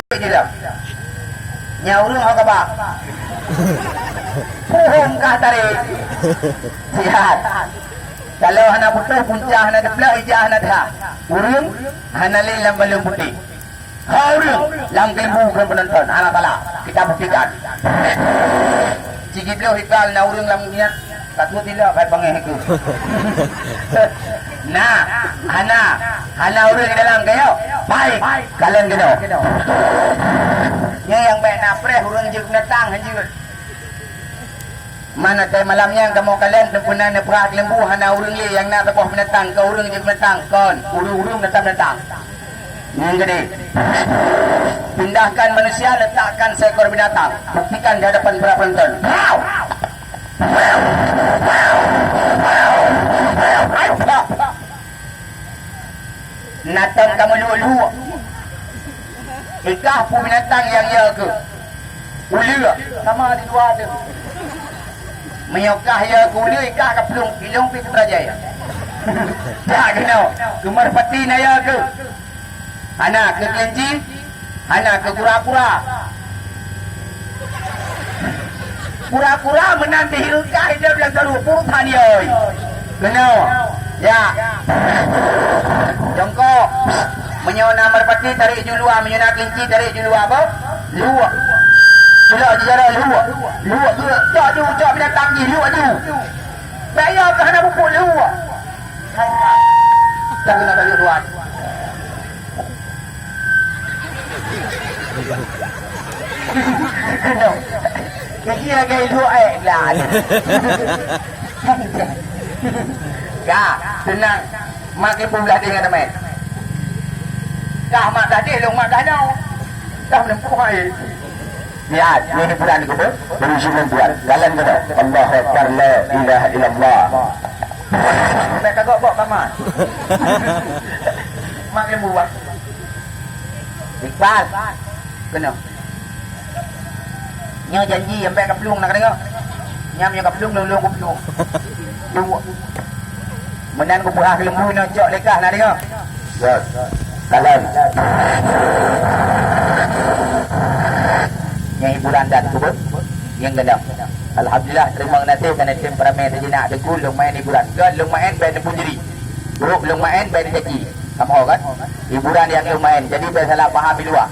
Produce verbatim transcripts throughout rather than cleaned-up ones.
Jeulah. Nyan ureueng ho kaba. Puhom kah tarék. Sihat. Kalau hana putôh, punca hana teuplak, ija hana teuhah. Ureueng hana lé lam baleueng putéh. Ho ureueng lam keulimbu keu peunonton, hana salah. Kita buktikan. Sigi bloh ikal na ureueng lam nyan. Takot tidak kai pangai aku. Nah, hana, hana ureueng di dalam kayo. Baik, kalian kena. Nyan nyang baik na preh ureueng jeuet binatang hanjeuet. Mana tai malam nyan kamoe kalian teumpeuna neuprah keulembu hana ureueng lé nyang na saboh binatang keu ureueng jeuet binatang kon ureueng-ureueng binatang-binatang. Nyang gede. Pindahkan manusia, letakkan seekor binatang. Buktikan di hadapan para penonton. Rau! Natang kamu luak-luak. Ikah pu binatang nyang ya ke. Uleue sama di dua tu. Meunyoe kah ya ke uleue, ikah ka plueng ilong pi Putrajaya. Tak kena. Kemar pati na ya ke. Hana keu kelinci, hana keu kura-kura. Kura-kura meunan dihireukah idop lam karu pur than yoi. Keunoe. Ya. Jongkok. Meunyoe na merpati tarék ju luwa, meunyoe na kelinci tarék ju luwa boh. Luwa. Pula jijara luwa. Luwa juga. Cok ju, cok binatang jih luwa ju. Baya kah hana pupuk luwa. Tak kena tajuk luwa. Kiki agak ilu eh lah. Ya, tenang. Mak ibu gading ada main. Kah mak gading, long mak gadau. Kah menempuh air. Lihat, ini hiburan gitu. Beri syukur buat. Jalan gitu. Allahu Akbar, la ilaha illallah. Sampai kagok bok kamar. Mak ibu buat. Iqbal. Kena. Nyoe janji sampai ka plueng nak deungoe. Nyam nyoe ka plueng lôn-lôn kuplueng. Duek. Meunan kupeugah keu lembu nyoe cok lekah nak deungoe. Got. Kalon. Nyang hiburan dan kubeuet. Nyang gendang. Alhamdulillah, terima kasih kerana tim peramai sejenak deku lumayan hiburan. Got lumayan baik neupun jeri. Buruk lumayan baik neupun jeri. Kamoe kan? Hiburan yang lumayan. Jadi baik salah paham di luar.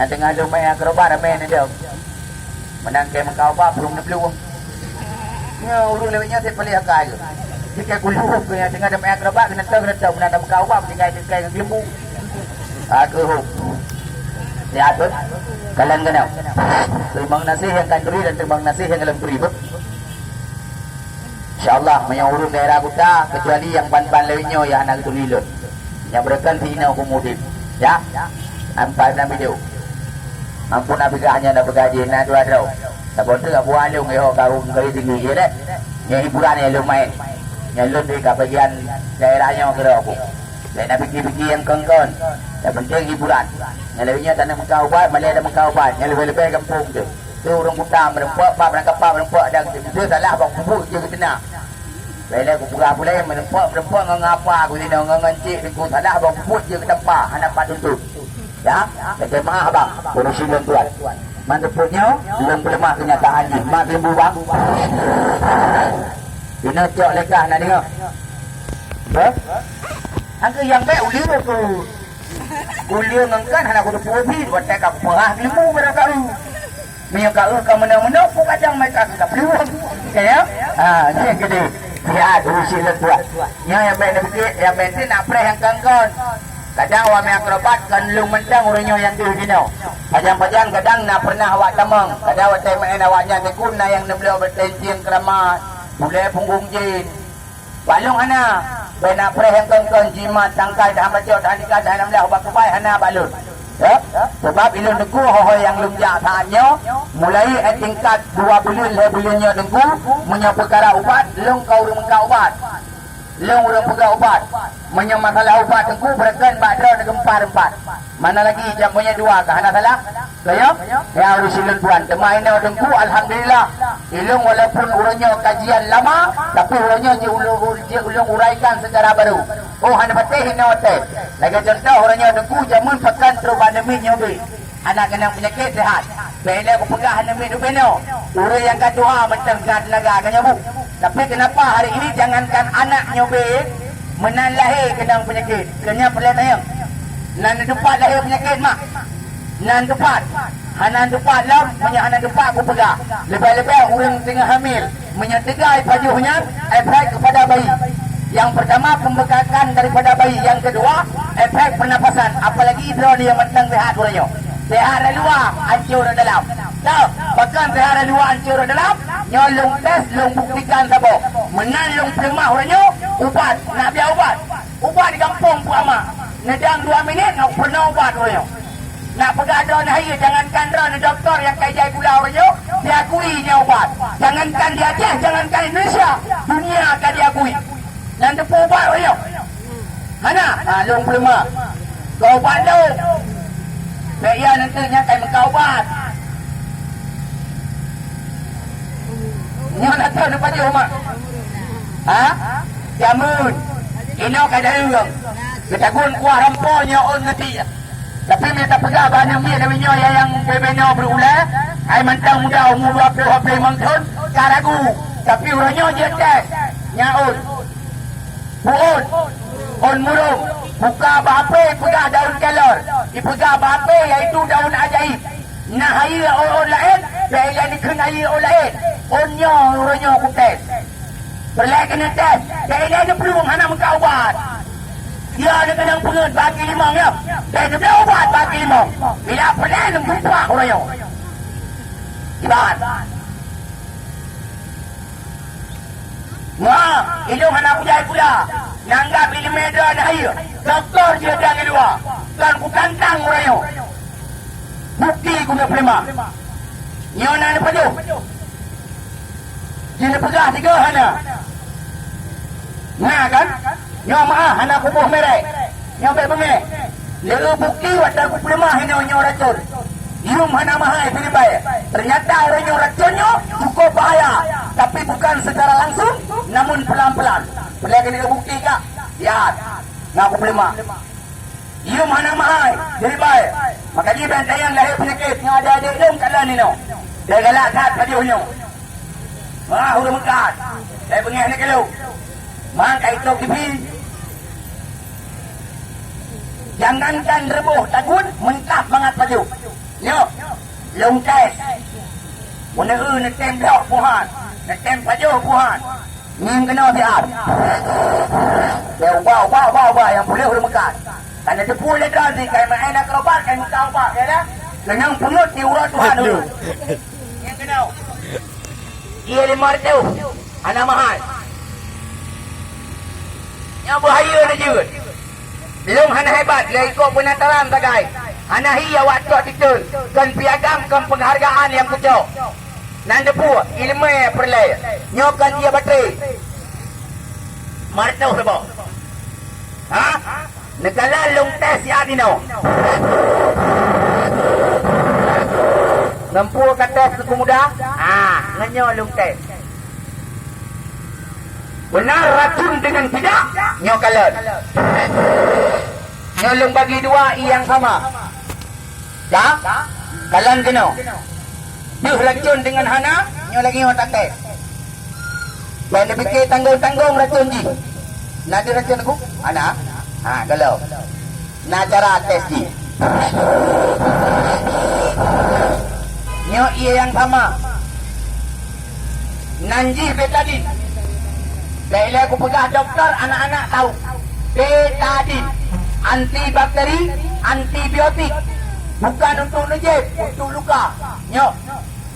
Nyang teungoh lôn main akrobat ramé neudong. Meunan keu meukaoba peuruem neublueng. Nyoe ureueng lewat nyoe teupeuleh akai geuh. Jika gulhôb keu nyang teungoh main akrobat keuneutong-keuneutong meunan meukaoba tinggai-tinggai ngon geulembu. Aku hôb. Sihat beuh. Kalian kenal. Terima kasih yang kanduri dan terima kasih yang dalam turi beuh. Insya Allah meunyoe ureueng daerah Kuta kecuali nyang ban-ban lewat nyoe nyang hana geuturi lôn. Nyang beureukan si inoe peumudim. Ya. Ampai na bideu. Ampun na peugah nyoe na peugah jih na dua droe. Saboh teuk abu along nyoe ka ureueng kali tinggi je deh. Nyoe hiburan nyang lôn main. Nyang lôn di ka bagian daerah nyoe keudroe ku. Bèk na piki-piki nyang kon-kon. Nyang penting hiburan. Nyang lewat nyoe tanah meuka ubat, malèe dah meuka ubat. Nyang leubeh-leubeh gampông tu. Tu ureueng Kuta meureumpok, bak meurangkapat meureumpok dan beutôi salah bak peubuet je geuteuna. Bèk lé kupeugah pulèe meureumpok, meureumpok ngon apa ku sinoe ngon, ngon cik teungku salah bak peubuet je geutampa hana pat tuntut. Ya, kata maaf bang, urusi lôn tuan. Man teupot nyoe, lôn peuleumah keunyataan jih. Mak limbu bang. Inoe cok lekah na deungoe. Beh? Angka nyang bèk uleue ku. Uleue ngon kan hana kuteupue pih, watèe ka kupeugah limbu barangkaru. Meunyoe ka eu ka meunoe-meunoe, peue kadang mereka ka peuluwang. Ya? Ha, nyan keudeh. Ya, urusi lôn tuan. Nyan nyang bèk neupike, nyang penting nak preh nyang kon-kon. Kadang awak meuakrobat kon lôn mantong uroe nyoe nyang deuh jinoe. Pajan-pajan kadang na pernah awak tamong. Kadang watèe meu'en awak nyan teukun na nyang neubloe beuteunjeueng keuramat, bulèe punggong jén. Bak lôn hana. Bèk na preh nyang kon-kon jimat tangkai tahan bacut, tahan ikat, tahan amlah ubak kubai hana bak lôn. Ya? Sebab ilôn teungku ho-ho nyang lôn jak saat nyoe, mulai 'an tingkat dua buleuen, lhèe buleuen nyoe teungku, meunyoe peukara ubat, lôn ka ureueng meuka ubat. Lôn ureueng peugah ubat. Meunyoe masalah ubat teungku, beureukan bak droeneuh geumpat-geumpat. Mana lagi jam punya dua ka hana salah? Kaya? Ya, urusi lôn tuan. Teuma inoe teungku, alhamdulillah. Ilôn walaupun uroe nyoe kajian lama, tapi uroe nyoe ji ulôn, ji ulôn uraikan secara baru. Oh, hana patéh inoe teuh. Lagée contoh, uroe nyoe Teungku, jameun pakan trok bak neumiet nyoe bit. Hana keunong peunyakét, seuhat. Bék lé kupeugah neumiet ubé nyoe. Ureuëng nyang ka tuha mantong ka teunaga ka nyoe bu. Tapi kenapa hari ini jangankan anak nyoe bit, meunan lahé keunong peunyakét? Keu nyan peureulée tanyong. Na neutupat lahé peunyakét mak? Nan teupat. Hana teupat lom, meunyoe hana teupat kupeugah. Leubeh-leubeh ureuëng teungoh hamil. Meunyoe teuga ipajoh nyan, efek kepada bayi. Yang pertama, pembengkakan daripada bayi. Yang kedua, efek pernapasan. Apalagi droeneuh nyang mantong sehat uroe nyoe. Sehat rot luwa, ancur rot dalam. Toh, pakon sehat rot luwa, ancur rot dalam? Nyoe lôn tes, lôn buktikan saboh. Meunan lôn peuleumah uroe nyoe, ubat, nak biak ubat. Ubat di gampông Puak Ama. Neudang dua minit, nyoe peunoh ubat uroe nyoe. Nak peugah droeneuh hai, jangankan droeneuh, dokto nyang ka ijai gula uroe nyoe, diakui nyan ubat. Jangankan di Aceh, jangankan Indonesia, dunia ka diakui. Nyan teupeu ubat uroe nyoe. Hana? Ha, lôn peuleumah. Keu ubat lôn. Bék ya nanti nyan kai meuka ubat. Nyoe na troh neupajoh mak. Ha? Jameun. Inoe ka dayeueng. Geutagun kuah rampo nyoe ôn ngeutiek. Tapi meunyo tapeugah bak aneuk miet lawét nyoe nyang bebe nyoe beureulée, hai mantong muda umu dua ploh dua ploh limong thon, ka ragu. Tapi uroe nyoe jeuet teh, nyan ôn. Buôn, ôn murông, buka bak apée ipeugah daun kelor, ipeugah bak apée yaitu daun ajaéb. Na hayeue ôn-ôn laén, bék ilée neukheun hayeue ôn laén. Ôn nyoe uroe nyoe kutém. Peureulée keuneuk tém, bék ilée neuplueng hana meuka ubat. Ya neukeunong peungeut bak gaki limong nyoe, bék neubloe ubat bak gaki limong. Bila peureulée neumeutumpah uroe nyoe. Iban. Nyoe, ilôn hana kujai pula. Nanggab iéleumé droe na hayeue. Dokto jeuet dan di luwa. Kon kutantang uroe nyoe. Bukti keuneuk peuleumah. Nyoe na neupajoh. Jeuet neupeugah sigoe hana. Na kan? Nyoe meu'ah hana kuboh merek. Nyoe bék beungéh. Lé bukti watée kupeuleumah inoe nyoe racon. Yum hana meuhai pilibai. Ternyata uroe nyoe racon nyoe cukup bahaya, tapi bukan secara langsung, namun pelan-pelan. Peureulée keuneuk bukti kak? Lihat. Na kupeuleumah. Yum hana meuhai, pilibai. Maka jih bék tanyong lahé peunyakét ngon adék-adék lôn kalon inoe. Bék galak that pajoh nyoe. Wah, ureuëng meukat. Bék beungéh neukeulok. Mang kai tok kibi. Jangankan reuboh tagun, meuntas mangat pajoh. Nyoe, lôn tes. Meuneu neutém blok puhan, neutém pajoh puhan. Ngieng keunoe siat. Bék ubah, ubah, ubah, ubah nyang puléh ureuëng meukat. Ka neuteupeue lé droe jih kai meu'en akrobat, kai meuka ubat, ya dah? Keunong peungeut di uroe Tuhan ureuëng. Ngieng keunoe. Ié limong reutôh, hana meuhai. Nyoe beuhayeue neujeuet. Lôn hana hebat, lé ikot peunataran sagai. Hana hi awak cok titeun, kon piagam, kon peunghargaan nyang kucok. Nan teupeue, iéleumé peureulée. Nyoe kon ié batré. Limong reutôh ribu. Ha? Neukalon lôn tes siat inoe. Ngon peue ka tes keu muda? Ah, ngon nyoe lôn tes. Beuna racun deungon tidak, nyoe kalon. Nyoe lôn bagi dua ié nyang sama. Ka? Kalon keunoe. Deuh racun deungon hana, nyoe lagée nyoe tates. Bék neupike tanggong-tanggong racun jih. Na deuh racun aku? Hana. Ha, galom. Na cara tes jih. Nyoe ié nyang sama. Nan jih betadin. Bék lé kupeugah dokto, anak-anak tau. Betadin, antibakteri, antibiotik. Bukan untuk neujép, untuk luka. Nyoe.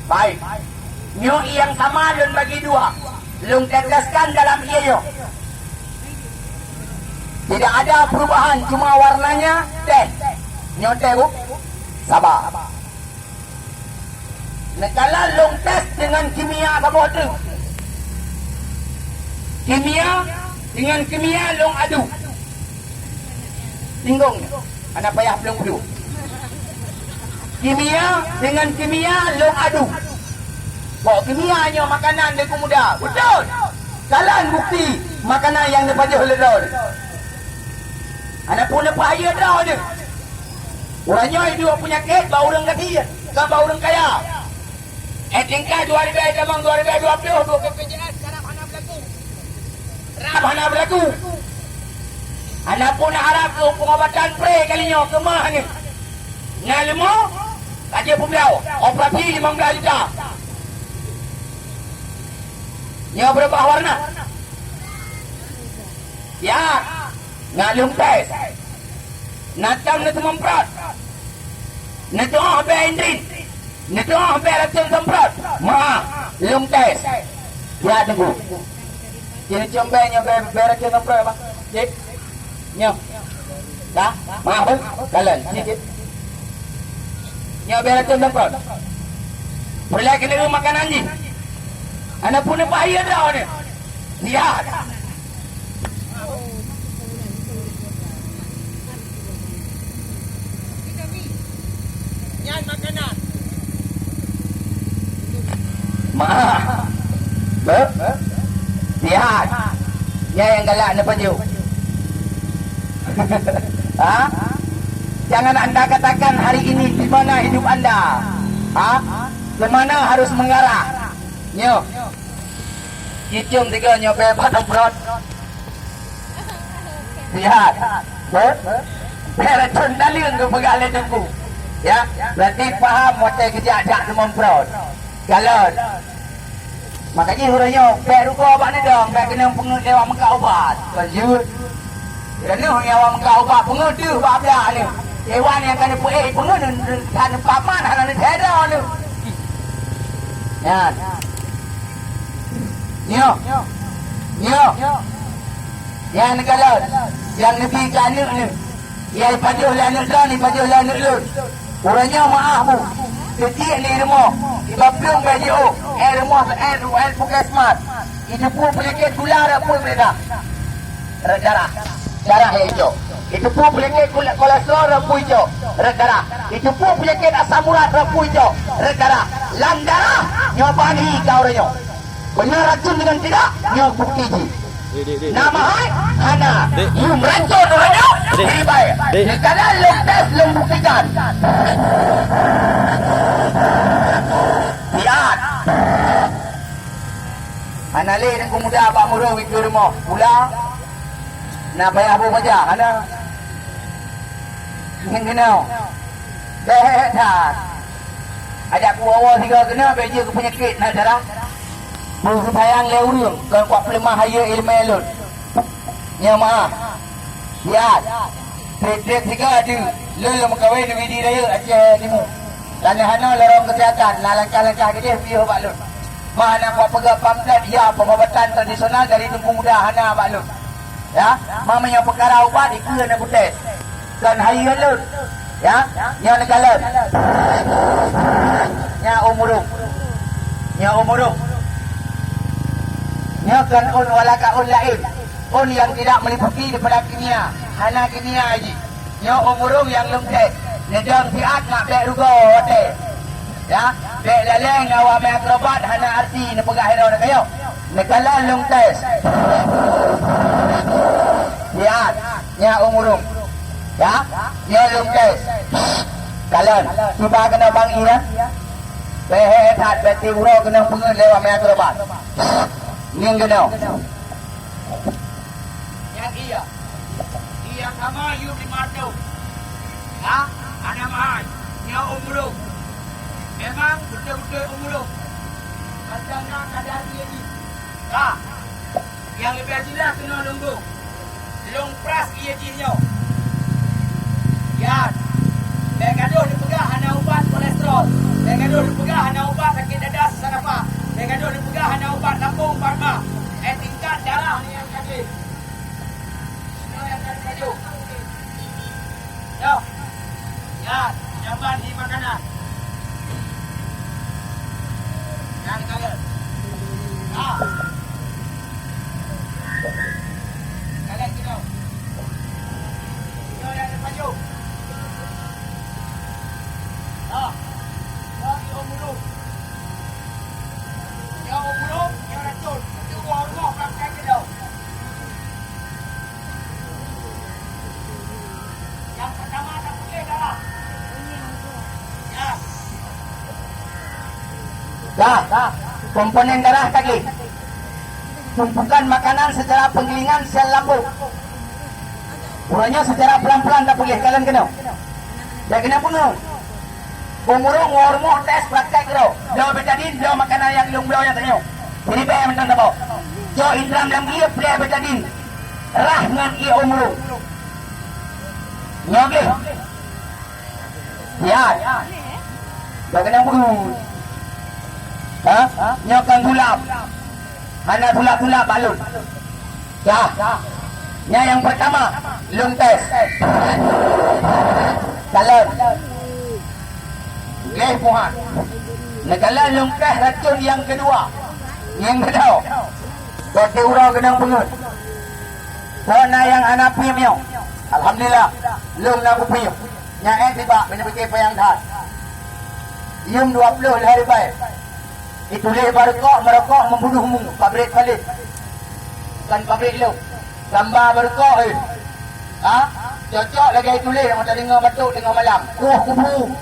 Baik. Nyoe ié nyang sama lôn bagi dua. Lôn teteskan dalam ié nyoe. Tidak ada perubahan, cuma warnanya teh. Nyoe teh, Bu. Saba. Neukalon lôn tes deungon kimia saboh treuk. Kimia deungon kimia lôn adu. Tinggong, hana payah plueng-plueng. Kimia deungon kimia lôn adu. Bak kimia nyoe makanan lé pemuda. Beutôi. Kalon bukti makanan nyang neupajoh lé droe. Hana pun leupah ayeue droe nyoe. Uroe nyoe duek peunyakét bak ureuëng gasien, kon bak ureuëng kaya. Eh, tingkat dua ribu tamong dua ribu dua puluh, dua B P J S karab hana beulaku. Rab hana beulaku. Hana pun harab keu pengobatan pre kali nyoe keumah nyoe. Nyang leumo, ka jeuet peubloe, operasi limong blaih juta. Nyoe beurubah warna. Ya, ngat lôn tes. Na tom neuseumeumprot. Neutuoh bée indrin. Neutuoh bée racun seumprot. Ma, lôn tes. Ya, tunggu. Cit, cium bée nyoe, bée, bée racun seumprot, Bang. Cit. Nyoe. Dah? Maaf, eh? Kalon. Cit, cit. Nyoe bée racun seumprot. Peureulée keuneuk makanan jih. Hana pun bahaya dah ni. Lihat. Nyan makanan. Maaf. Beuh. Lihat. Nyan nyang galak neupajoh. Ha? Jangan anda katakan hari ini di mana hidup anda. Ha? Ke mana harus mengarah? Nyoe. Jicom tiga nyoe bée bak seumprot. Lihat. Bée? Bée racun daleueng geupeugah lé Teungku. Ya, berarti paham watée geujak-jak seumprot. Galon. Makajih uroe nyoe bèk rugoe bak neudong, bèk keunong peungeuet lewat meukat ubat. Kon jeuet. Keunoe nyang awak meukat ubat peungeuet deuh bak blah nyoe. Hewan nyang ka neupeuék peungeuet nyoe, ka neupaman hana neuthèe droe nyoe. Nyan. Nyoe. Nyoe. Nyang neukalon. Nyang neubi keu aneuk nyoe. Nyang ipajoh lé aneuk droe, ipajoh lé aneuk lôn. Uroe nyoe meu'ah bu, teutiek lé rumoh, iba plueng bèe jiôh, eh rumoh, eh, eh puskesmas. Iteupeue peunyakét gula rot peue beda. Rot darah. Darah nyang icok. Iteupeue peunyakét gula, kolesterol rot peue icok. Rot darah. Iteupeue peunyakét asam urat rot peue icok. Rot darah. Lam darah nyoe ban hi ka uroe nyoe. Beuna racun deungon tidak, nyoe bukti jih. Dek, dek, dek, na dek, dek. Meuhai? Hana. Dek. Yue meurancon uroe nyoe, dek, diri bae. Dek. Dikala lôn tes, lôn buktikan. Siat. Hana lé Teungku Muda bak meureueng dikeue rumoh. Pula na payah boh baja, hana. Nyan keunoe. Bèk that. Ajak kuwoe-woe sigoe keunoe, bèk jeuet keu peunyakét na darah. Beusayang lé ureueng, kon kuat peuleumah hayeue iéleumé lôn. Nyoe meu'ah. Siat. Trép-trép sigoe deuh. Lôn lôn meukawen di Widi Rayeuk Aceh Timu. Dan hana lorong keusihatan, na langkah-langkah keudeh piôh bak lôn. Meuhana kuat peugah pamflet, ya, pengobatan tradisional dari Teungku Muda hana bak lôn. Ya, ma meunyoe peukara ubat dikeue na butes. Kon hayeue lôn. Ya, nyoe neukalon. Nyoe ôn murung. Nyoe ôn murung. Nyoe kon ôn walaka ôn laén. Ôn nyang tidak meliputi daripada kimia. Hana kimia jih. Nyoe ôn murung nyang lôn tes. Neudong siat nak bèk rugoe watèe. Ya, bèk laleng ngon awak meuakrobat hana arti neupeugah droe neukayok. Neukalon lôn tes. Siat, nyan ôn murung. Ya, nyoe lôn tes. Kalon, cuba keunoe bang ié. Bèk that, bèk tiep uroe keunong peungeuet lé awak meuakrobat. Ngieng keunoe. Nyan ié. Ié sama yum lima reutôh. Ha? Hana meuhai. Nyoe ôn murung. Memang beutôi-beutôi ôn murung. Macam na kadar ié jih. Ka. Nyang leubeh jeulaih keunoe lôn gong. Lôn pras ié jih nyoe. Ya. Bèk gadôh neupeugah hana ubat kolesterol. Bèk gadôh neupeugah hana ubat sakét dada, sesak nafas. Bèk gadôh neupeugah hana ubat lambông, ubat ma. Eh, tingkat darah ni nyang sakét. Nyoe nyang ka laju. Nyoe. Nyan, nyan ban di makanan. Nyan kalon. Ha. Kalon keunoe. Nyoe nyang dipajoh. Dah, komponen darah ka gleh. Tumpukan makanan secara penggilingan sel lambung. Uroe nyoe secara pelan-pelan tapeugléh, kalon keunoe. Dak keunoe peungeut. Peumurong ngon rumoh tes praktek droe. Bloe betadin, bloe makanan nyang lôn bloe nyang tanyoe. Siribèe mantong saboh. Cok indra lam ie, plè betadin. Rhah ngon ie uem urong. Nyoe gleh. Siat. Dak keunoe peungeut. Ha? Nyoe kan sulap. Hana sulap-sulap bak lôn. Dah. Nyan nyang peurtama, lôn tes. Kalon. Gleh puhan. Neukalon lôn tes racun nyang keudua. Nyang keudua. Berarti uroe keunong peungeut. Soe na nyang hana piep nyoe? Alhamdulillah, lôn na kupiep. Nyan ék sibak, beuneupiké panyang that. Yuem dua ploh lhèe ribèe. Dituléh bak rukok, "Merokok membunuhmu, pabrik Khalid." Bukan pabrik lôn. Gamba bak rukok, eh. Ha? Cocok lagèe tuléh, nyang tadeungoe batuk teungoh malam. Kueh kubu.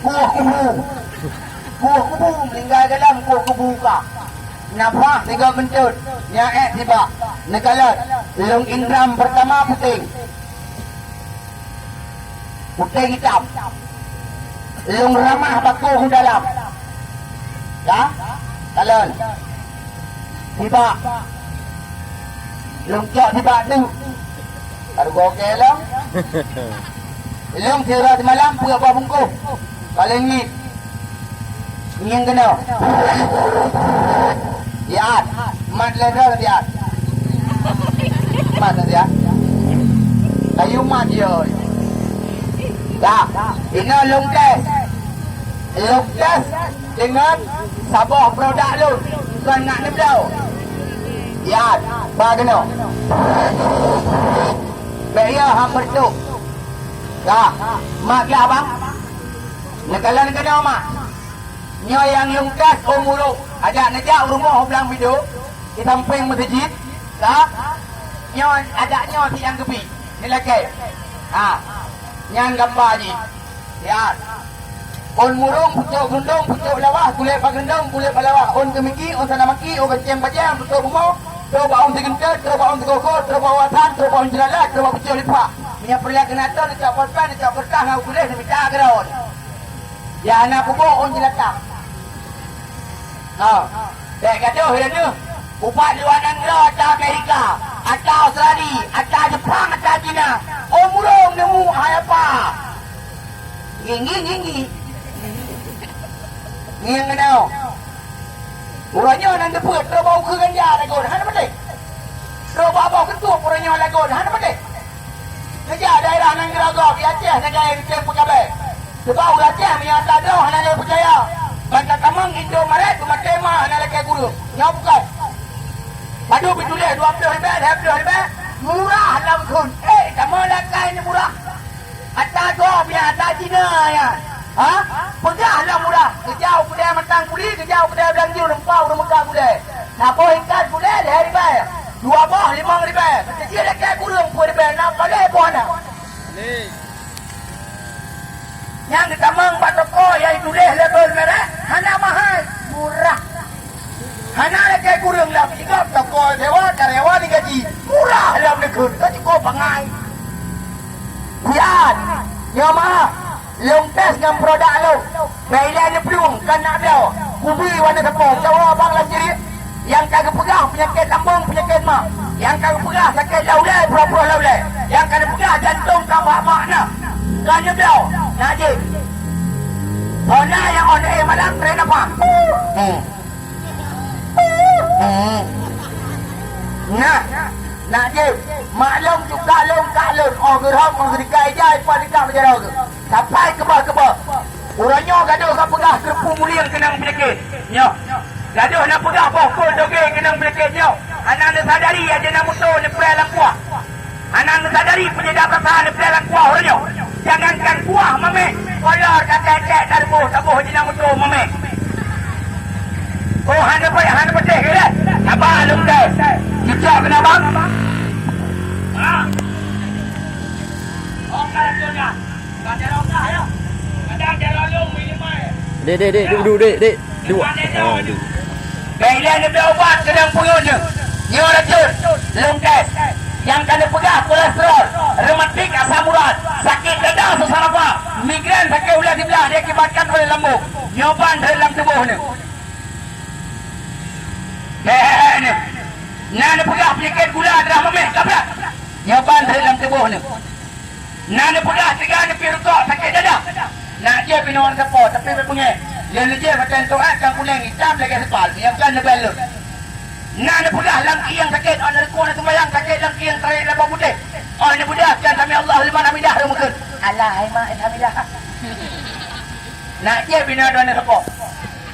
Kueh kubu. Kueh kubu, meuninggai dalam kueh kubu ka. Nafah sigoe meuntôt. Nyan ék sibak. Neukalon. Lôn indra peurtama puténg. Puténg itam. Lôn ramah bak kueh dalam. Ya? Kalon. Sibak. Lôn cok sibak tu. Baru gokè lom. Lôn sira semalam peuet boh bungkôh. Paléng ngieng. Ngieng keunoe. Siat. Mat lé droe siat. Mat siat. Kayu mat yo. Dah. Inoe lôn tes. Lôn tes deungon saboh produk lôn. Kon ngat neubloe. Siat. Ba keunoe. Bèk ya ham meureutôh. Dah. Mat glah bang. Neukalon keunoe mak. Nyoe nyang lôn tes uem urong, ajak neujak u rumoh u Blang Bidoe, di sampéng meuseujid, ka? Nyoe ajak nyoe si nyang geubi, neulakèe. Ha, nyan gamba jih. Siat. Ôn murong, pucôk gundong, pucôk lawah, kulét pageundong, kulét palawah, ôn keumiki, ôn sanamaki, ôn keuncéng bajèe, ôn tutôp bumoe, trôk bak ôn sigeunteut, trôk bak ôn sigokho, trôk bak ôn asan, trôk bak ôn jeulalah, trôk bak pucôk lipak. Meunyoe peureulèe keunaton, neucok polpen, neucok keureutah, ngon kulét, neumita keudroe. Ya hana peubuet ôn jeulalah. Ha. Bèk gadoh ya deuh. Ubat luwa nanggroe ata Amerika, ata Australia, ata Jepang, ata Cina. Ôn murong nemu hai apa. Ngieng, ngieng, ngieng, ngieng. Ngieng keunoe. Uroe nyoe nan teupeu, trôk bak ukeue ganja lagon, hana patéh. Trôk bak boh keutuek uroe nyoe lagon, hana patéh. Keujak daerah nanggroe gob di Aceh sagai reunceng peugabèe. Sabab ureueng Aceh meunyoe ata droe hana lé peucaya. Ban tatamong Indomaret beumaté ma hana lakèe kureueng. Nyoe bukon. Padub jituléh dua ploh ribèe, lhèe ploh ribèe, murah lam kheun. Eh, kamoe lakèe nyan murah. Ata gob nyan, ata Cina nyan. Ha? Peugah lam murah. Keujak u keudè Matang Kuli, keujak u keudè Blang Jun, empat ureueng muka keudè. Saboh ikat keudè lhèe ribèe. Dua boh limong ribèe. Keucil lakèe kureueng peuet ribèe, na paleng boh na. Nyang geutamong bak toko nyang jituléh label merek, hana mahai, murah. Hana lakèe kureueng lam, ingat toko sewa, karyawan digaji, murah lam neukheun, ka cukôp bangai. Siat, nyoe mah, lôn tes ngon produk lôn. Bèk ilèe neuplueng, kan na bloe. Kubi warna seupôt, cawa bang lam cirit. Nyang ka geupeugah peunyakét lambung, peunyakét ma. Nyang ka geupeugah sakét lam ulèe, pura-pura lam ulèe. Nyang ka geupeugah jantông ka bak mak na. Ka neubloe, na jih. Hana nyang on air malam, trép nafah. Hmm. Hmm. Nah, na jih. Mak lôn, cuka lôn, kak lôn. Oh, geurhom, oh, geurikai jai, pan dikak beujaroe geuh. Sampai keubah-keubah. Uroe nyoe gadoh ka peugah keureupuk mulieng keunong peunyakét. Nyoe. Gadoh na peugah boh kol dogé keunong peunyakét nyoe. Hana neusadari aja na muto neupreh lam kuah. Hana neusadari penyedap rasa neupreh lam kuah uroe nyoe. Jangankan kuah mamèh, kolor ka tèk-tèk taruboh saboh aja na muto mamèh. Oh, hana payah, hana peudeh ke deh? Sabar lôn deh. Cucok keunan bang. Ha. Oh, ka laju dah. Dek, dek, dek, duduk, dek, dek. Dua. Ah, dua. Bèk lé neubri ubat keudong puyuh nyoe. Nyoe racun, lôn tes. Nyang ka neupeugah kolesterol, rematik, asam urat, sakét dada, sesak nafas, migrain, sakét ulah siblah diakibatkan oleh lambung. Nyoe ban rhot lam tuboh neuh. He, he, he, neuh. Na neupeugah peunyakét gula darah meuméh, ka brat. Nyoe ban rhot lam tuboh neuh. Na neupeugah teuga neupiep rukok sakét dada. Nak jieb inoe sapo, tapi bèk beungèh. Lé neujieb watèe neutoat ka kunéng itam lagèe seupal, nyang kan neubèe lôn. Na neupeugah lam kieng sakét, oh, neureukuek neuseumayang sakét lam kieng, tarék laba putéh. Oh, neubeudôh kan sami Allahu liman hamidah rhot meukeuen. Alah, hai mak, hamidah. Nak jieb inoe droeneuh sapo.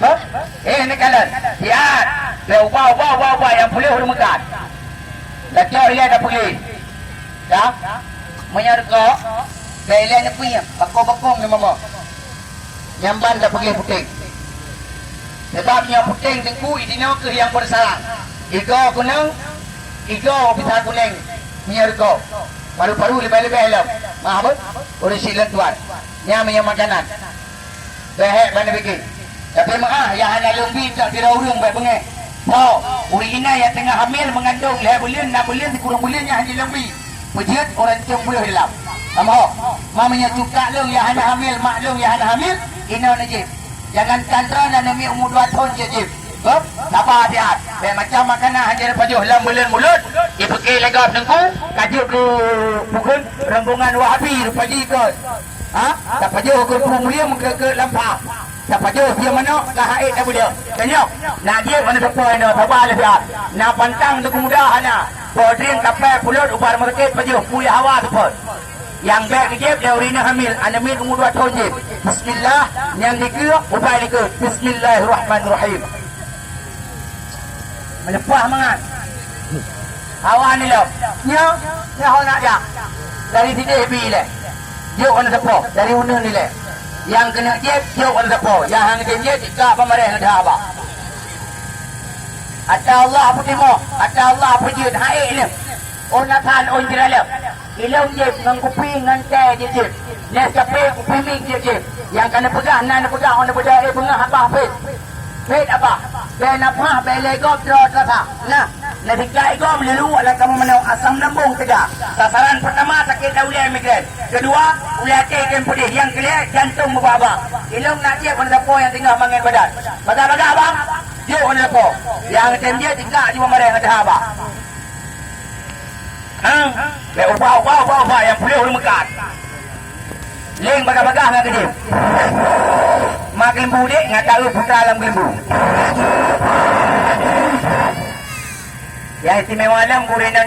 Hah? Eh, neukalon. Siat. Lé uba, uba, uba, uba nyang puléh rhot meukat. Lacok ilèe tapeugléh. Ka? Meunyoe rukok, bèk ilèe neupeuieng, bakong-bakong neumomoe. Nyan ban tapeugléh puténg. Sabab nyoe puténg teungku, idinoe keuh nyang beusarang. Igoe kunong, igoe bisa kunéng meunyoe rukok. Paru-paru leubeh-leubeh lom. Mah beuh? Ureueng syiek lôn tuan. Nyan meunyoe makanan. Bèk hèk ban neupiké. Tapi meu'ah, nyang hana lôn bi, tak sidroe ureueng bèk beungèh. Soe, ureueng inong nyang teungoh hamil meungandong lhèe buleuen, nam buleuen, sikureueng buleuen nyang hana lôn bi. Peujeuet ureueng cong puluh dalam. Kamoe, ma meunyoe cuka lôn nyang hana hamil, mak lôn nyang hana hamil, inoe neujieb. Jangankan droe nan neumiet umu dua thon jeuet jieb. Hop, saba siat. Bèk macam makanan hana neupajoh lam buleuen mulod, jipiké lé gob teungku, ka jeuet keu bukon rombongan Wahabi rupa jih keu Ha? Tapajoh keu Teungku Mulia meukeue-keue lam pah. Tapajoh sie manok ka hait tabeudôh. Tanyong, na jieb aneuk sapo inoe, saba lé siat. Na pantang teungku muda hana. Podring kapée pulot ubat meusakét pajoh puyah hawa seupôt. Nyang bèk neujieb lé ureueng inong hamil, aneuk miet umu dua thon jieb. Bismillah, nyang dikeue ubat dikeue. Bismillahirrahmanirrahim. Meuleupah mangat. Hawa nilom. Nyoe, nyoe ho nak jak. Dari sideh bi ilèe. Jok aneuk sapo, dari uneun ilèe. Nyang keuneuk jieb, jok aneuk sapo. Nyang han jieb, jika pamareh ngon haba. Ata Allah peutimoh, ata Allah peujeuet, hai ilèe. Oh na than, oh jeuraleueb. Ilôn jieb ngon kupi ngon tée jieb-jieb. Nescafe kupi miek jieb-jieb. Nyang ka neupeugah na neupeugah, oh neupeugah, eh, beungoh haba phet. Phet abah, bèk na pah, bèk lé gob droe teulasa. Nah, na tiga igoe meululu lam kamoe manoe asam lambung teuga. Sasaran peutama sakét lam ulèe migrain. Keudua, ulèe até tem peudeh. Nyang keulhèe, jantong meubak-bak. Ilôn nak jieb aneuk sapo nyang teungoh mangen badan. Bagah-bagah, Bang. Jok aneuk sapo. Nyang tem jieb, tinggai jieb mareh ngon teuhaba. Ha? Bèk ubah, ubah, ubah, ubah nyang puléh ureueng meukat. Leng bagah-bagah ngon keudeh. Ma geuleumbu udép ngon taeu putra lam geuleumbu. Nyang istimewa lom gurèe inong